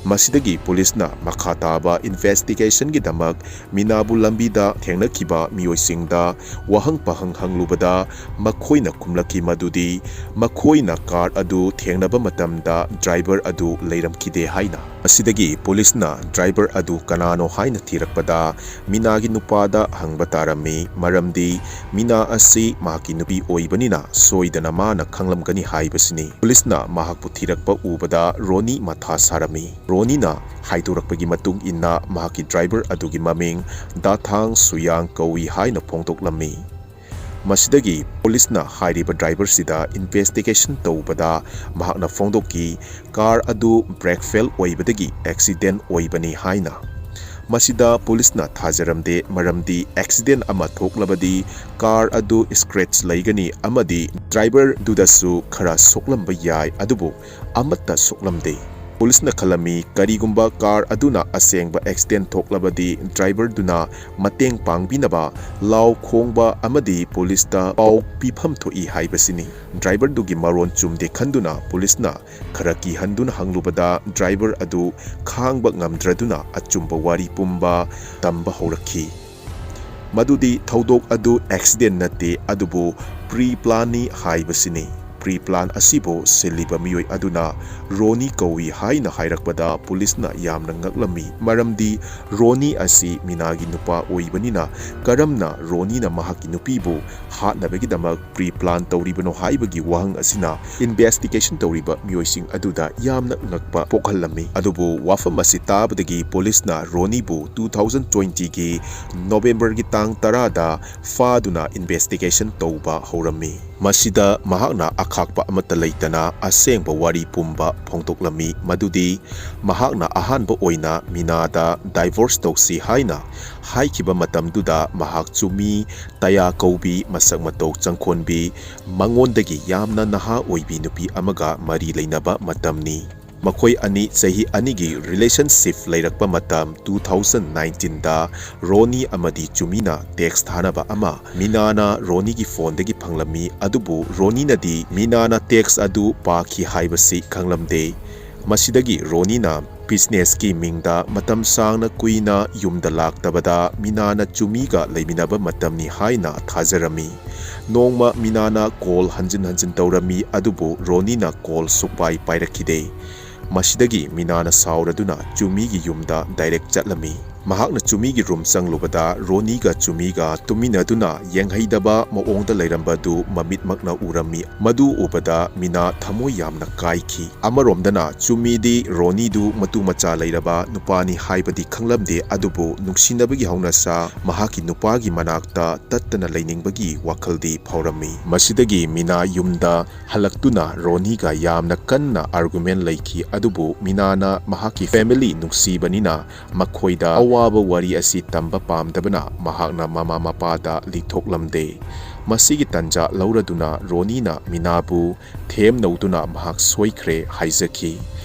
ꯃꯁꯤꯗꯒꯤ ꯄꯨꯂꯤꯁꯅ ꯃꯈꯥ ꯇꯥꯕ investigationꯒꯤꯗꯃꯛ ꯃꯤꯅꯥꯕꯨ ꯂꯝꯕꯤꯗ ꯊꯦꯡꯅꯈꯤꯕ ꯃꯤꯑꯣꯏꯁꯤꯡꯗ ꯋꯥꯍꯪ ꯄꯥꯍꯪ ꯍꯪꯂꯨꯕꯗ ꯃꯈꯣꯏꯅ ꯈꯨꯝꯂꯛꯈꯤ ꯃꯗꯨꯗꯤ ꯃꯈꯣꯏꯅ car ꯑꯗꯨ ꯊꯦꯡꯅꯕ ꯃꯇꯝꯗ driver ꯑꯗꯨ ꯂꯩꯔꯝꯈꯤꯗꯦ ꯍꯥꯏꯅ꯫ ꯃꯁꯤꯗꯒꯤ ꯄꯨꯂꯤꯁꯅ driver ꯑꯗꯨ ꯀꯅꯥꯅꯣ ꯍꯥꯏꯅ ꯊꯤꯔꯛꯄꯗ ꯃꯤꯅꯥꯒꯤ ꯅꯨꯄꯥꯗ ꯍꯪꯕ ꯇꯥꯔꯝꯃꯤ, ꯃꯔꯝꯗꯤ ꯃꯤꯅꯥ ꯑꯁꯤ ꯃꯍꯥꯛꯀꯤ ꯅꯨꯄꯤ ꯑꯣꯏꯕꯅꯤꯅ ꯁꯣꯏꯗꯅ ꯃꯥꯅ ꯈꯪꯂꯝꯒꯅꯤ ꯍꯥꯏꯕꯁꯤꯅꯤ꯫ ꯄꯨꯂꯤꯁꯅ ꯃꯍꯥꯛꯄꯨ ꯊꯤꯔꯛꯄ ꯎꯕꯗ ꯔꯣꯅꯤ ꯃꯊꯥ ꯁꯥꯔꯝꯃꯤ꯫ ꯔꯣꯅꯤꯅ ꯍꯥꯏꯗꯣꯔꯛꯄꯒꯤ ꯃꯇꯨꯡ ꯏꯟꯅ ꯃꯍꯥꯛꯀꯤ driver ꯑꯗꯨꯒꯤ ꯃꯃꯤꯡ ꯗꯥꯊꯥꯡ ꯁꯨꯌꯥꯡ ꯀꯧꯏ ꯍꯥꯏꯅ ꯐꯣꯡꯗꯣꯛꯂꯝꯃꯤ꯫ ꯃꯁꯤꯗꯒꯤ ꯄꯨꯂꯤꯁꯅ ꯍꯥꯏꯔꯤꯕ driverꯁꯤꯗ investigation ꯇꯧꯕꯗ ꯃꯍꯥꯛꯅ ꯐꯣꯡꯗꯣꯛꯈꯤ, car ꯑꯗꯨ brake fail ꯑꯣꯏꯕꯗꯒꯤ accident ꯑꯣꯏꯕꯅꯤ ꯍꯥꯏꯅ꯫ ꯃꯁꯤꯗ ꯄꯨꯂꯤꯁꯅ ꯊꯥꯖꯔꯝꯗꯦ, ꯃꯔꯝꯗꯤ accident ꯑꯃ ꯊꯣꯛꯂꯕꯗꯤ car ꯑꯗꯨ scratch ꯂꯩꯒꯅꯤ ꯑꯃꯗꯤ driverꯗꯨꯗꯁꯨ ꯈꯔ ꯁꯣꯛꯂꯝꯕ ꯌꯥꯏ, ꯑꯗꯨꯕꯨ ꯑꯃꯠꯇ ꯁꯣꯛꯂꯝꯗꯦ꯫ ꯄꯨꯂꯤꯁꯅ ꯈꯜꯂꯝꯃꯤ, ꯀꯔꯤꯒꯨꯝꯕ car ꯑꯗꯨꯅ ꯑꯁꯦꯡꯕ accident ꯊꯣꯛꯂꯕꯗꯤ driverꯗꯨꯅ ꯃꯇꯦꯡ ꯄꯥꯡꯕꯤꯅꯕ ꯂꯥꯎ ꯈꯣꯡꯕ ꯑꯃꯗꯤ ꯄꯨꯂꯤꯁꯇ ꯄꯥꯎ ꯄꯤꯐꯝ ꯊꯣꯛꯏ ꯍꯥꯏꯕꯁꯤꯅꯤ꯫ Driverꯗꯨꯒꯤ ꯃꯔꯣꯟ ꯆꯨꯝꯗꯦ ꯈꯟꯗꯨꯅ ꯄꯨꯂꯤꯁꯅ ꯈꯔ ꯀꯤꯍꯟꯗꯨꯅ ꯍꯪꯂꯨꯕꯗ driver ꯑꯗꯨ ꯈꯥꯡꯕ ꯉꯝꯗ꯭ꯔꯗꯨꯅ ꯑꯆꯨꯝꯕ ꯋꯥꯔꯤ ꯄꯨꯝꯕ ꯇꯝꯕ ꯍꯧꯔꯛꯈꯤ꯫ ꯃꯗꯨꯗꯤ ꯊꯧꯗꯣꯛ ꯑꯗꯨ accident ꯅꯠꯇꯦ, ꯑꯗꯨꯕꯨ pre planꯅꯤ ꯍꯥꯏꯕꯁꯤꯅꯤ꯫ Pre plan ꯑꯁꯤꯕꯨ ꯁꯤꯜꯂꯤꯕ ꯃꯤꯑꯣꯏ ꯑꯗꯨꯅ ꯔꯣꯅꯤ ꯀꯧꯏ ꯍꯥꯏꯅ ꯍꯥꯏꯔꯛꯄꯗ ꯄꯨꯂꯤꯁꯅ ꯌꯥꯝꯅ ꯉꯛꯂꯝꯃꯤ, ꯃꯔꯝꯗꯤ ꯔꯣꯅꯤ ꯑꯁꯤ ꯃꯤꯅꯥꯒꯤ ꯅꯨꯄꯥ ꯑꯣꯏꯕꯅꯤꯅ ꯀꯔꯝꯅ ꯔꯣꯅꯤꯅ ꯃꯍꯥꯛꯀꯤ ꯅꯨꯄꯤꯕꯨ ꯍꯥꯠꯅꯕꯒꯤꯗꯃꯛ pre plan ꯇꯧꯔꯤꯕꯅꯣ ꯍꯥꯏꯕꯒꯤ ꯋꯥꯍꯪ ꯑꯁꯤꯅ investigation ꯇꯧꯔꯤꯕ ꯃꯤꯑꯣꯏꯁꯤꯡ ꯑꯗꯨꯗ ꯌꯥꯝꯅ ꯉꯛꯄ ꯄꯣꯛꯍꯜꯂꯝꯃꯤ꯫ ꯑꯗꯨꯕꯨ ꯋꯥꯐꯝ ꯑꯁꯤ ꯇꯥꯕꯗꯒꯤ ꯄꯨꯂꯤꯁꯅ ꯔꯣꯅꯤꯕꯨ two thousand twentyꯒꯤ Novemberꯒꯤ ꯇꯥꯡ ꯇꯔꯥꯗ ꯐꯥꯗꯨꯅ investigation ꯇꯧꯕ ꯍꯧꯔꯝꯃꯤ꯫ ꯃꯁꯤꯗ ꯃꯍꯥꯛꯅ ꯈꯥꯛꯄ ꯑꯃꯠꯇ ꯂꯩꯇꯅ ꯑꯁꯦꯡꯕ ꯋꯥꯔꯤ ꯄꯨꯝꯕ ꯐꯣꯡꯗꯣꯛꯂꯝꯃꯤ, ꯃꯗꯨꯗꯤ ꯃꯍꯥꯛꯅ ꯑꯍꯥꯟꯕ ꯑꯣꯏꯅ ꯃꯤꯅꯥꯗ divorce ꯇꯧꯁꯤ ꯍꯥꯏꯅ ꯍꯥꯏꯈꯤꯕ ꯃꯇꯝꯗꯨꯗ ꯃꯍꯥꯛ ꯆꯨꯃꯤ ꯇꯌꯥ ꯀꯧꯕꯤ ꯃꯁꯛ ꯃꯇꯧ ꯆꯪꯈꯣꯟꯕꯤ, ꯃꯉꯣꯟꯗꯒꯤ ꯌꯥꯝꯅ ꯅꯍꯥ ꯑꯣꯏꯕꯤ ꯅꯨꯄꯤ ꯑꯃꯒ ꯃꯔꯤ ꯂꯩꯅꯕ ꯃꯇꯝꯅꯤ꯫ ꯃꯈꯣꯏ ꯑꯅꯤ ꯆꯍꯤ ꯑꯅꯤꯒꯤ relationship ꯂꯩꯔꯛꯄ ꯃꯇꯝ two thousand nineteenꯗ ꯔꯣꯅꯤ ꯑꯃꯗꯤ ꯆꯨꯃꯤꯅ text ꯊꯥꯅꯕ ꯑꯃ ꯃꯤꯅꯥꯅ ꯔꯣꯅꯤꯒꯤ phoneꯗꯒꯤ ꯐꯪꯂꯝꯃꯤ, ꯑꯗꯨꯕꯨ ꯔꯣꯅꯤꯅꯗꯤ ꯃꯤꯅꯥꯅ text ꯑꯗꯨ ꯄꯥꯈꯤ ꯍꯥꯏꯕꯁꯤ ꯈꯪꯂꯝꯗꯦ꯫ ꯃꯁꯤꯗꯒꯤ ꯔꯣꯅꯤꯅ businessꯀꯤ ꯃꯤꯡꯗ ꯃꯇꯝ ꯁꯥꯡꯅ ꯀꯨꯏꯅ ꯌꯨꯝꯗ ꯂꯥꯛꯇꯕꯗ ꯃꯤꯅꯥꯅ ꯆꯨꯃꯤꯒ ꯂꯩꯃꯤꯟꯅꯕ ꯃꯇꯝꯅꯤ ꯍꯥꯏꯅ ꯊꯥꯖꯔꯝꯃꯤ꯫ ꯅꯣꯡꯃ ꯃꯤꯅꯥꯅ call ꯍꯟꯖꯤꯟ ꯍꯟꯖꯤꯟ ꯇꯧꯔꯝꯃꯤ, ꯑꯗꯨꯕꯨ ꯔꯣꯅꯤꯅ call ꯁꯨꯛꯄꯥꯏ ꯄꯥꯏꯔꯛꯈꯤꯗꯦ꯫ ꯃꯁꯤꯗꯒꯤ ꯃꯤꯅꯥꯅ ꯁꯥꯎꯔꯗꯨꯅ ꯆꯨꯃꯤꯒꯤ ꯌꯨꯝꯗ direct ꯆꯠꯂꯝꯃꯤ꯫ ꯃꯍꯥꯛꯅ ꯆꯨꯃꯤꯒꯤ room ꯆꯪꯂꯨꯕꯗ ꯔꯣꯅꯤꯒ ꯆꯨꯃꯤꯒ ꯇꯨꯃꯤꯟꯅꯗꯨꯅ ꯌꯦꯡꯍꯩꯗꯕ ꯃꯑꯣꯡꯗ ꯂꯩꯔꯝꯕꯗꯨ ꯃꯃꯤꯠꯃꯛꯅ ꯎꯔꯝꯃꯤ꯫ ꯃꯗꯨ ꯎꯕꯗ ꯃꯤꯅꯥ ꯊꯃꯣꯏ ꯌꯥꯝꯅ ꯀꯥꯏꯈꯤ꯫ ꯑꯃꯔꯣꯝꯗꯅ ꯆꯨꯃꯤꯗꯤ ꯔꯣꯅꯤꯗꯨ ꯃꯇꯨ ꯃꯆꯥ ꯂꯩꯔꯕ ꯅꯨꯄꯥꯅꯤ ꯍꯥꯏꯕꯗꯤ ꯈꯪꯂꯝꯗꯦ, ꯑꯗꯨꯕꯨ ꯅꯨꯡꯁꯤꯅꯕꯒꯤ ꯍꯧꯅꯁꯥ ꯃꯍꯥꯛꯀꯤ ꯅꯨꯄꯥꯒꯤ ꯃꯅꯥꯛꯇ ꯇꯠꯇꯅ ꯂꯩꯅꯤꯡꯕꯒꯤ ꯋꯥꯈꯜꯗꯤ ꯐꯥꯎꯔꯝꯃꯤ꯫ ꯃꯁꯤꯗꯒꯤ ꯃꯤꯅꯥ ꯌꯨꯝꯗ ꯍꯜꯂꯛꯇꯨꯅ ꯔꯣꯅꯤꯒ ꯌꯥꯝꯅ ꯀꯟꯅ argument ꯂꯩꯈꯤ, ꯑꯗꯨꯕꯨ ꯃꯤꯅꯥꯅ ꯃꯍꯥꯛꯀꯤ family ꯅꯨꯡꯁꯤꯕꯅꯤꯅ ꯃꯈꯣꯏꯗ ꯑꯋꯥꯕ ꯋꯥꯔꯤ ꯑꯁꯤ ꯇꯝꯕ ꯄꯥꯝꯗꯕꯅ ꯃꯍꯥꯛꯅ ꯃꯃꯥ ꯃꯄꯥꯗ ꯂꯤꯊꯣꯛꯂꯝꯗꯦ꯫ ꯃꯁꯤꯒꯤ ꯇꯟꯖꯥ ꯂꯧꯔꯗꯨꯅ ꯔꯣꯅꯤꯅ ꯃꯤꯅꯥꯕꯨ ꯊꯦꯝꯅꯧꯗꯨꯅ ꯃꯍꯥꯛ ꯁꯣꯏꯈ꯭ꯔꯦ ꯍꯥꯏꯖꯈꯤ꯫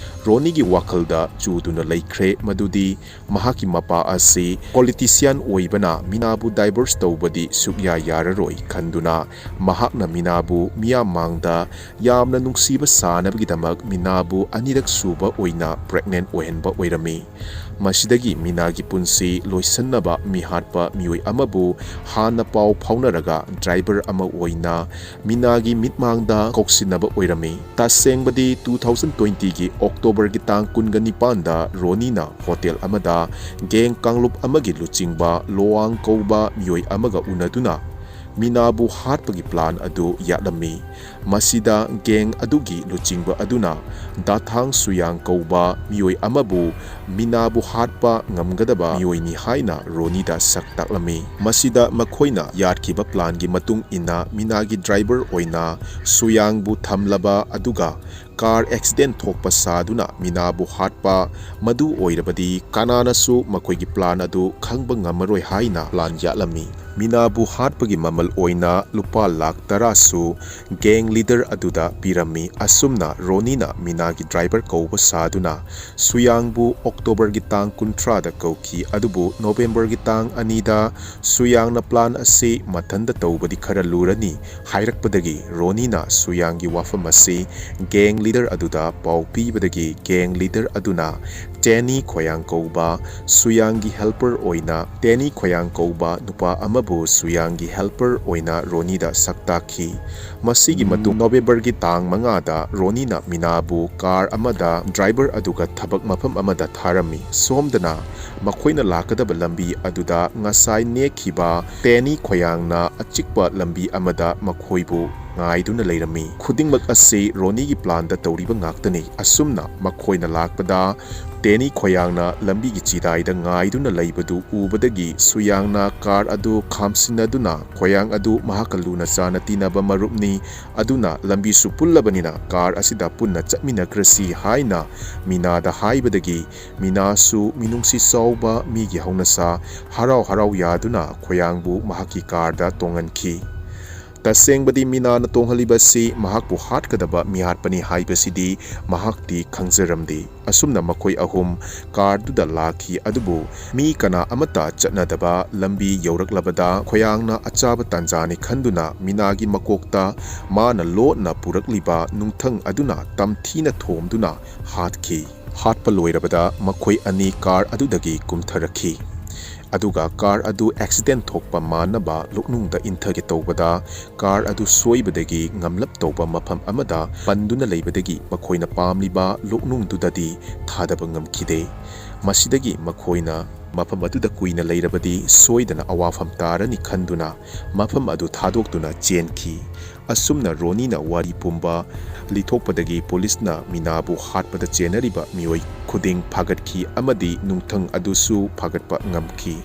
ꯔꯣꯅꯤꯒꯤ ꯋꯥꯈꯜꯗ ꯆꯨꯗꯨꯅ ꯂꯩꯈ꯭ꯔꯦ ꯃꯗꯨꯗꯤ ꯃꯍꯥꯛꯀꯤ ꯃꯄꯥ ꯑꯁꯤ politician ꯑꯣꯏꯕꯅ ꯃꯤꯅꯥꯕꯨ divorce ꯇꯧꯕꯗꯤ ꯁꯨꯛꯌꯥ ꯌꯥꯔꯔꯣꯏ ꯈꯟꯗꯨꯅ ꯃꯍꯥꯛꯅ ꯃꯤꯅꯥꯕꯨ ꯃꯤꯌꯥꯝ ꯃꯥꯡꯗ ꯌꯥꯝꯅ ꯅꯨꯡꯁꯤꯕ ꯁꯥꯅꯕꯒꯤꯗꯃꯛ ꯃꯤꯅꯥꯕꯨ ꯑꯅꯤꯔꯛ ꯁꯨꯕ ꯑꯣꯏꯅ pregnant ꯑꯣꯏꯍꯟꯕ ꯑꯣꯏꯔꯝꯃꯤ꯫ ꯃꯁꯤꯗꯒꯤ ꯃꯤꯅꯥꯒꯤ ꯄꯨꯟꯁꯤ ꯂꯣꯏꯁꯤꯟꯅꯕ ꯃꯤꯍꯥꯠꯄ ꯃꯤꯑꯣꯏ ꯑꯃꯕꯨ ꯍꯥꯟꯅ ꯄꯥꯎ ꯐꯥꯎꯅꯔꯒ driver ꯑꯃ ꯑꯣꯏꯅ ꯃꯤꯅꯥꯒꯤ ꯃꯤꯠꯃꯥꯡꯗ ꯀꯧꯁꯤꯟꯅꯕ ꯑꯣꯏꯔꯝꯃꯤ꯫ ꯇꯁꯦꯡꯕꯗꯤ two thousand twentyꯒꯤ Octoberꯒꯤ ꯇꯥꯡ ꯀꯨꯟꯒ ꯅꯤꯄꯥꯟꯗ ꯔꯣꯅꯤꯅ hotel ꯑꯃꯗ gang ꯀꯥꯡꯂꯨꯞ ꯑꯃꯒꯤ ꯂꯨꯆꯤꯡꯕ ꯂꯣꯋꯥꯡ ꯀꯧꯕ ꯃꯤꯑꯣꯏ ꯑꯃꯒ ꯎꯅꯗꯨꯅ ꯃꯤꯅꯥꯕꯨ ꯍꯥꯠꯄꯒꯤ ꯄ꯭ꯂꯥꯟ ꯑꯗꯨ ꯌꯥꯠꯂꯝꯃꯤ꯫ ꯃꯁꯤꯗ ꯒꯦꯡ ꯑꯗꯨꯒꯤ ꯂꯨꯆꯤꯡꯕ ꯑꯗꯨꯅ ꯗꯥꯊꯥꯡ ꯁꯨꯌꯥꯡ ꯀꯧꯕ ꯃꯤꯑꯣꯏ ꯑꯃꯕꯨ ꯃꯤꯅꯥꯕꯨ ꯍꯥꯠꯄ ꯉꯝꯒꯗꯕ ꯃꯤꯑꯣꯏꯅꯤ ꯍꯥꯏꯅ ꯔꯣꯅꯤꯗ ꯁꯛ ꯇꯥꯛꯂꯝꯃꯤ꯫ ꯃꯁꯤꯗ ꯃꯈꯣꯏꯅ ꯌꯥꯠꯈꯤꯕ ꯄ꯭ꯂꯥꯟꯒꯤ ꯃꯇꯨꯡ ꯏꯟꯅ ꯃꯤꯅꯥꯒꯤ ꯗ꯭ꯔꯥꯏꯚꯔ ꯑꯣꯏꯅ ꯁꯨꯌꯥꯡꯕꯨ ꯊꯝꯂꯕ ꯑꯗꯨꯒ ꯀꯥꯔ ꯑꯦꯛꯁꯤꯗꯦꯟ ꯊꯣꯛꯄ ꯁꯥꯗꯨꯅ ꯃꯤꯅꯥꯕꯨ ꯍꯥꯠꯄ, ꯃꯗꯨ ꯑꯣꯏꯔꯕꯗꯤ ꯀꯅꯥꯅꯁꯨ ꯃꯈꯣꯏꯒꯤ ꯄ꯭ꯂꯥꯟ ꯑꯗꯨ ꯈꯪꯕ ꯉꯝꯃꯔꯣꯏ ꯍꯥꯏꯅ ꯄ꯭ꯂꯥꯟ ꯌꯥꯠꯂꯝꯃꯤ꯫ ꯃꯤꯅꯥꯕꯨ ꯍꯥꯠꯄꯒꯤ ꯃꯃꯜ ꯑꯣꯏꯅ ꯂꯨꯄꯥ ꯂꯥꯈ ꯇꯔꯥꯁꯨ ꯒꯦꯡ ꯂꯤꯗꯔ ꯑꯗꯨꯗ ꯄꯤꯔꯝꯃꯤ꯫ ꯑꯁꯨꯝꯅ ꯔꯣꯅꯤꯅ ꯃꯤꯅꯥꯒꯤ ꯗ꯭ꯔꯥꯏꯚꯔ ꯀꯧꯕ ꯁꯥꯗꯨꯅ ꯁꯨꯌꯥꯡꯕꯨ ꯑꯣꯛꯇꯣꯕꯔꯒꯤ ꯇꯥꯡ ꯀꯨꯟꯊ꯭ꯔꯥꯗ ꯀꯧꯈꯤ, ꯑꯗꯨꯕꯨ ꯅꯣꯕꯦꯝꯕꯔꯒꯤ ꯇꯥꯡ ꯑꯅꯤꯗ ꯁꯨꯌꯥꯡꯅ ꯄ꯭ꯂꯥꯟ ꯑꯁꯤ ꯃꯊꯟꯇ ꯇꯧꯕꯗꯤ ꯈꯔ ꯂꯨꯔꯅꯤ ꯍꯥꯏꯔꯛꯄꯗꯒꯤ ꯔꯣꯅꯤꯅ ꯁꯨꯌꯥꯡꯒꯤ ꯋꯥꯐꯝ ꯑꯁꯤ ꯒꯦꯡ ꯂꯤꯗꯔ ꯑꯗꯨꯗ ꯄꯥꯎ ꯄꯤꯕꯗꯒꯤ ꯒꯦꯡ ꯂꯤꯗꯔ ꯑꯗꯨꯅ ꯇꯦꯅꯤ ꯈꯣꯌꯥꯡ ꯀꯧꯕ ꯁꯨꯌꯥꯡꯒꯤ ꯍꯦꯜꯄꯔ ꯑꯣꯏꯅ, ꯇꯦꯅꯤ ꯈꯣꯌꯥꯡ ꯀꯧꯕ ꯅꯨꯄꯥ ꯑꯃꯕꯨ ꯁꯨꯌꯥꯡꯒꯤ ꯍꯦꯜꯄꯔ ꯑꯣꯏꯅ ꯔꯣꯅꯤꯗ ꯁꯛ ꯇꯥꯛꯈꯤ꯫ ꯃꯁꯤꯒꯤ ꯃꯇꯨꯡ ꯅꯣꯕꯦꯝꯕꯔꯒꯤ ꯇꯥꯡ ꯃꯉꯥꯗ ꯔꯣꯅꯤꯅ ꯃꯤꯅꯥꯕꯨ ꯀꯥꯔ ꯑꯃꯗ ꯗ꯭ꯔꯥꯏꯚꯔ ꯑꯗꯨꯒ ꯊꯕꯛ ꯃꯐꯝ ꯑꯃꯗ ꯊꯥꯔꯝꯃꯤ꯫ ꯁꯣꯝꯗꯅ ꯃꯈꯣꯏꯅ ꯂꯥꯛꯀꯗꯕ ꯂꯝꯕꯤ ꯑꯗꯨꯗ ꯉꯁꯥꯏ ꯅꯦꯛꯈꯤꯕ ꯇꯦꯅꯤ ꯈꯣꯌꯥꯡꯅ ꯑꯆꯤꯛꯄ ꯂꯝꯕꯤ ꯑꯃꯗ ꯃꯈꯣꯏꯕꯨ ꯉꯥꯏꯗꯨꯅ ꯂꯩꯔꯝꯃꯤ꯫ ꯈꯨꯗꯤꯡꯃꯛ ꯑꯁꯤ ꯔꯣꯅꯤꯒꯤ ꯄ꯭ꯂꯥꯟꯗ ꯇꯧꯔꯤꯕ ꯉꯥꯛꯇꯅꯤ꯫ ꯑꯁꯨꯝꯅ ꯃꯈꯣꯏꯅ ꯂꯥꯛꯄꯗ ꯇꯦꯅꯤ ꯈꯣꯌꯥꯡꯅ ꯂꯝꯕꯤꯒꯤ ꯆꯤꯗꯥꯏꯗ ꯉꯥꯏꯗꯨꯅ ꯂꯩꯕꯗꯨ ꯎꯕꯗꯒꯤ ꯁꯨꯌꯥꯡꯅ ꯀꯥꯔ ꯑꯗꯨ ꯈꯥꯝꯁꯤꯟꯅꯗꯨꯅ ꯈꯣꯌꯥꯡ ꯑꯗꯨ ꯃꯍꯥꯛꯀ ꯂꯨꯅ ꯆꯥꯟꯅ ꯇꯤꯟꯅꯕ ꯃꯔꯨꯞꯅꯤ, ꯑꯗꯨꯅ ꯂꯝꯕꯤꯁꯨ ꯄꯨꯜꯂꯕꯅꯤꯅ ꯀꯥꯔ ꯑꯁꯤꯗ ꯄꯨꯟꯅ ꯆꯠꯃꯤꯟꯅꯈ꯭ꯔꯁꯤ ꯍꯥꯏꯅ ꯃꯤꯅꯥꯗ ꯍꯥꯏꯕꯗꯒꯤ ꯃꯤꯅꯥꯁꯨ ꯃꯤꯅꯨꯡꯁꯤ ꯆꯥꯎꯕ ꯃꯤꯒꯤ ꯍꯧꯅꯁꯥ ꯍꯔꯥꯎ ꯍꯔꯥꯎ ꯌꯥꯗꯨꯅ ꯈꯣꯌꯥꯡꯕꯨ ꯃꯍꯥꯛꯀꯤ ꯀꯥꯔꯗ ꯇꯣꯡꯍꯟꯈꯤ꯫ ꯇꯁꯦꯡꯕꯗꯤ ꯃꯤꯅꯥꯅ ꯇꯣꯡꯍꯜꯂꯤꯕꯁꯤ ꯃꯍꯥꯛꯄꯨ ꯍꯥꯠꯀꯗꯕ ꯃꯤꯍꯥꯠꯄꯅꯤ ꯍꯥꯏꯕꯁꯤꯗꯤ ꯃꯍꯥꯛꯇꯤ ꯈꯪꯖꯔꯝꯗꯦ꯫ ꯑꯁꯨꯝꯅ ꯃꯈꯣꯏ ꯑꯍꯨꯝ ꯀꯥꯔꯗꯨꯗ ꯂꯥꯛꯈꯤ, ꯑꯗꯨꯕꯨ ꯃꯤ ꯀꯅꯥ ꯑꯃꯠꯇ ꯆꯠꯅꯗꯕ ꯂꯝꯕꯤ ꯌꯧꯔꯛꯂꯕꯗ ꯈꯣꯌꯥꯡꯅ ꯑꯆꯥꯕ ꯇꯥꯟꯖꯥꯅꯤ ꯈꯟꯗꯨꯅ ꯃꯤꯅꯥꯒꯤ ꯃꯀꯣꯛꯇ ꯃꯥꯅ ꯂꯣꯠꯅ ꯄꯨꯔꯛꯂꯤꯕ ꯅꯨꯡꯊꯪ ꯑꯗꯨꯅ ꯇꯝꯊꯤꯅ ꯊꯣꯝꯗꯨꯅ ꯍꯥꯠꯈꯤ꯫ ꯍꯥꯠꯄ ꯂꯣꯏꯔꯕꯗ ꯃꯈꯣꯏ ꯑꯅꯤ ꯀꯥꯔ ꯑꯗꯨꯗꯒꯤ ꯀꯨꯝꯊꯔꯛꯈꯤ꯫ ꯑꯗꯨꯒ ꯀꯥꯔ ꯑꯗꯨ ꯑꯦꯛꯁꯤꯗꯦꯟ ꯊꯣꯛꯄ ꯃꯥꯟꯅꯕ ꯂꯣꯛꯅꯨꯡꯗ ꯏꯟꯊꯒꯦ ꯇꯧꯕꯗ ꯀꯥꯔ ꯑꯗꯨ ꯁꯣꯏꯕꯗꯒꯤ ꯉꯝꯂꯞ ꯇꯧꯕ ꯃꯐꯝ ꯑꯃꯗ ꯄꯟꯗꯨꯅ ꯂꯩꯕꯗꯒꯤ ꯃꯈꯣꯏꯅ ꯄꯥꯝꯂꯤꯕ ꯂꯣꯛꯅꯨꯡꯗꯨꯗꯗꯤ ꯊꯥꯗꯕ ꯉꯝꯈꯤꯗꯦ꯫ ꯃꯁꯤꯗꯒꯤ ꯃꯈꯣꯏꯅ ꯃꯐꯝ ꯑꯗꯨꯗ ꯀꯨꯏꯅ ꯂꯩꯔꯕꯗꯤ ꯁꯣꯏꯗꯅ ꯑꯋꯥꯐꯝ ꯇꯥꯔꯅꯤ ꯈꯟꯗꯨꯅ ꯃꯐꯝ ꯑꯗꯨ ꯊꯥꯗꯣꯛꯇꯨꯅ ꯆꯦꯟꯈꯤ꯫ ꯑꯁꯨꯝꯅ ꯔꯣꯅꯤꯅ ꯋꯥꯔꯤ ꯄꯨꯝꯕ ꯂꯤꯊꯣꯛꯄꯗꯒꯤ ꯄꯨꯂꯤꯁꯅ ꯃꯤꯅꯥꯕꯨ ꯍꯥꯠꯄꯗ ꯆꯦꯟꯅꯔꯤꯕ ꯃꯤꯑꯣꯏ ꯈꯨꯗꯤꯡ ꯐꯥꯒꯠꯈꯤ ꯑꯃꯗꯤ ꯅꯨꯡꯊꯪ ꯑꯗꯨꯁꯨ ꯐꯥꯒꯠꯄ ꯉꯝꯈꯤ꯫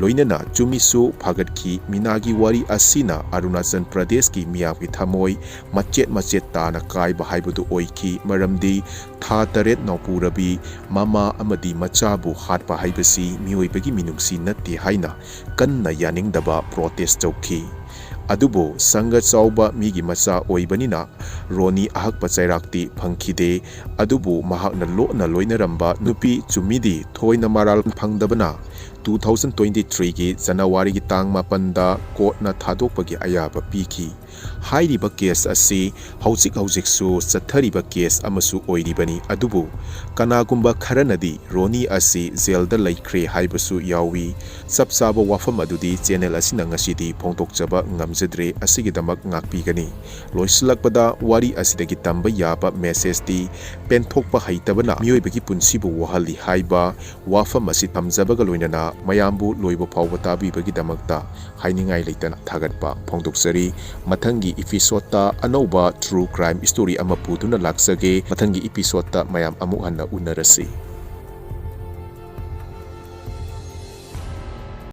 ꯂꯣꯏꯅꯅ ꯆꯨꯃꯤꯁꯨ ꯐꯥꯒꯠꯈꯤ꯫ ꯃꯤꯅꯥꯒꯤ ꯋꯥꯔꯤ ꯑꯁꯤꯅ ꯑꯔꯨꯅꯥꯆꯜ ꯄ꯭ꯔꯗꯦꯁꯀꯤ ꯃꯤꯌꯥꯝꯒꯤ ꯊꯃꯣꯏ ꯃꯆꯦꯠ ꯃꯆꯦꯠ ꯇꯥꯅ ꯀꯥꯏꯕ ꯍꯥꯏꯕꯗꯨ ꯑꯣꯏꯈꯤ, ꯃꯔꯝꯗꯤ ꯊꯥ ꯇꯔꯦꯠ ꯅꯧꯄꯨꯔꯕꯤ ꯃꯃꯥ ꯑꯃꯗꯤ ꯃꯆꯥꯕꯨ ꯍꯥꯠꯄ ꯍꯥꯏꯕꯁꯤ ꯃꯤꯑꯣꯏꯕꯒꯤ ꯃꯤꯅꯨꯡꯁꯤ ꯅꯠꯇꯦ ꯍꯥꯏꯅ ꯀꯟꯅ ꯌꯥꯅꯤꯡꯗꯕ ꯄ꯭ꯔꯣꯇꯦꯁ ꯇꯧꯈꯤ꯫ ꯑꯗꯨꯕꯨ ꯁꯪꯒ ꯆꯥꯎꯕ ꯃꯤꯒꯤ ꯃꯆꯥ ꯑꯣꯏꯕꯅꯤꯅ ꯔꯣꯅꯤ ꯑꯍꯛꯄ ꯆꯩꯔꯥꯛꯇꯤ ꯐꯪꯈꯤꯗꯦ꯫ ꯑꯗꯨꯕꯨ ꯃꯍꯥꯛꯅ ꯂꯣꯠꯅ ꯂꯣꯏꯅꯔꯝꯕ ꯅꯨꯄꯤ ꯆꯨꯝꯃꯤꯗꯤ ꯊꯣꯏꯅ ꯃꯔꯥꯜ ꯐꯪꯗꯕꯅ ꯇꯨ ꯊꯥꯎꯖꯟ ꯇ꯭ꯋꯦꯟꯇꯤ ꯊ꯭ꯔꯤꯒꯤ ꯖꯅꯋꯥꯔꯤꯒꯤ ꯇꯥꯡ ꯃꯥꯄꯟꯗ ꯀꯣꯔꯠꯅ ꯊꯥꯗꯣꯛꯄꯒꯤ ꯑꯌꯥꯕ ꯄꯤꯈꯤ꯫ ꯍꯥꯏꯔꯤꯕ ꯀꯦꯁ ꯑꯁꯤ ꯍꯧꯖꯤꯛ ꯍꯧꯖꯤꯛꯁꯨ ꯆꯠꯊꯔꯤꯕ ꯀꯦꯁ ꯑꯃꯁꯨ ꯑꯣꯏꯔꯤꯕꯅꯤ, ꯑꯗꯨꯕꯨ ꯀꯅꯥꯒꯨꯝꯕ ꯈꯔꯅꯗꯤ ꯔꯣꯅꯤ ꯑꯁꯤ ꯖꯦꯜꯗ ꯂꯩꯈ꯭ꯔꯦ ꯍꯥꯏꯕꯁꯨ ꯌꯥꯎꯏ꯫ ꯆꯞ ꯆꯥꯕ ꯋꯥꯐꯝ ꯑꯗꯨꯗꯤ ꯆꯦꯅꯦꯜ ꯑꯁꯤꯅ ꯉꯁꯤꯗꯤ ꯐꯣꯡꯗꯣꯛꯆꯕ ꯉꯝꯖꯗ꯭ꯔꯦ꯫ ꯑꯁꯤꯒꯤꯗꯃꯛ ꯉꯥꯛꯄꯤꯒꯅꯤ꯫ ꯂꯣꯏꯁꯤꯜꯂꯛꯄꯗ ꯋꯥꯔꯤ ꯑꯁꯤꯗꯒꯤ ꯇꯝꯕ ꯌꯥꯕ ꯃꯦꯁꯦꯖꯇꯤ ꯄꯦꯟꯊꯣꯛꯄ ꯍꯩꯇꯕꯅ ꯃꯤꯑꯣꯏꯕꯒꯤ ꯄꯨꯟꯁꯤꯕꯨ ꯋꯥꯍꯜꯂꯤ ꯍꯥꯏꯕ ꯋꯥꯐꯝ ꯑꯁꯤ ꯊꯝꯖꯕꯒ ꯂꯣꯏꯅꯅ ꯃꯌꯥꯝꯕꯨ ꯂꯣꯏꯕ ꯐꯥꯎꯕ ꯇꯥꯕꯤꯕꯒꯤꯗꯃꯛꯇ ꯍꯥꯏꯅꯤꯡꯉꯥꯏ ꯂꯩꯇꯅ ꯊꯥꯒꯠꯄ ꯐꯣꯡꯗꯣꯛꯆꯔꯤ꯫ ꯃꯊꯪꯒꯤ ꯏꯄꯤꯁꯣꯗꯇ ꯑꯅꯧꯕ ꯇ꯭ꯔꯨ ꯀ꯭ꯔꯥꯏꯝ ꯁ꯭ꯇꯣꯔꯤ ꯑꯃ ꯄꯨꯗꯨꯅ ꯂꯥꯛꯆꯒꯦ꯫ ꯃꯊꯪꯒꯤ ꯏꯄꯤꯁꯣꯗꯇ ꯃꯌꯥꯝ ꯑꯃꯨꯛ ꯍꯟꯅ ꯎꯅꯔꯁꯤ꯫